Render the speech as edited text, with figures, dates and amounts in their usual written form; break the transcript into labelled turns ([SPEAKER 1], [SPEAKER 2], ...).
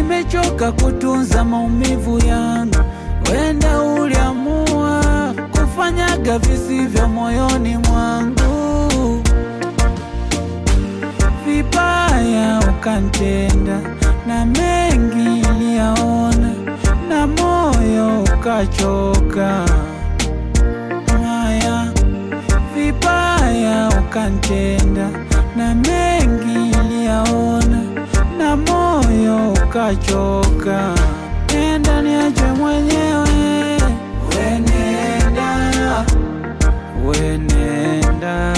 [SPEAKER 1] Nimechoka kutunza maumivu yangu, wenda uliamua kufanyaga visivyo moyoni mwangu, vibaya ukantenda, na mengi niliyaona, na moyo ukachoka. Haya, vibaya ukantenda, na mengi niliyaona, na moyo ukachoka. Nenda niache mwenyewe, we nenda, we nenda.